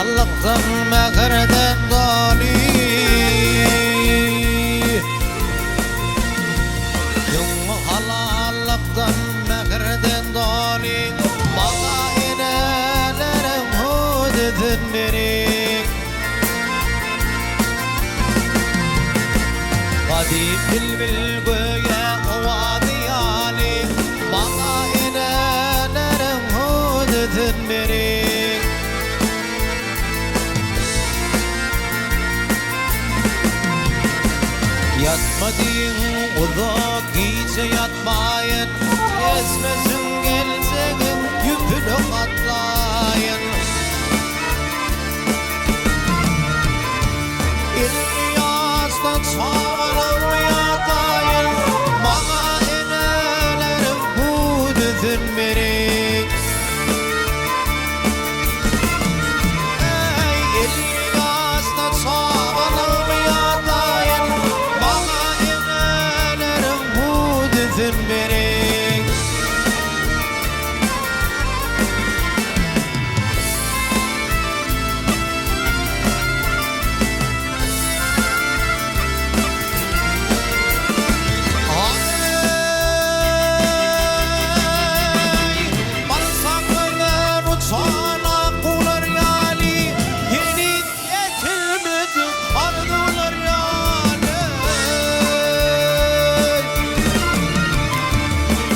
Halallykdan mähirden doly. Öň halallykdan mähirden doly. Maňa eneleriň hüwdüsin beriň. Gadym bilbil göýä owazy ýaly, Maňa eneleriň hüwdüsin beriň. Ýatma diýiň uzak gije ýatmaýyn, Geçmişiň geljegiň ýüpüne gatlaýyn. 50 ýaşda çagalygymy ýatlaýyn, Maňa eneleriň hüwdüsin beriň. Eý, 50 ýaşda çagalygymy ýatlaýyn, Maňa eneleriň hüwdüsin beriň. Aý, barsak öňe uçan ak guwlar ýaly, Heniz ýetilmedik arzuwlar ýaly.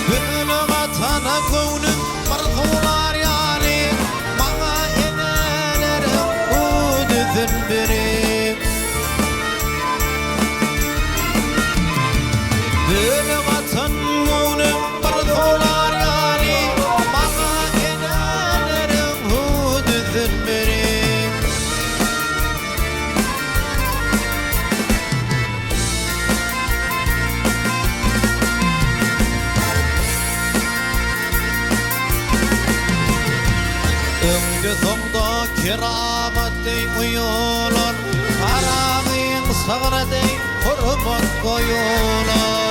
Bölek atana göwnüm bir suwlar ýaly, Maňa eneleriň hüwdüsin beriň. Bölek atan göwnüm bir suwlar ýaly, Maňa eneleriň hüwdüsin beriň. Öňde-soňda keramat deý uýular, Haragyň sygry deý hormat goýular.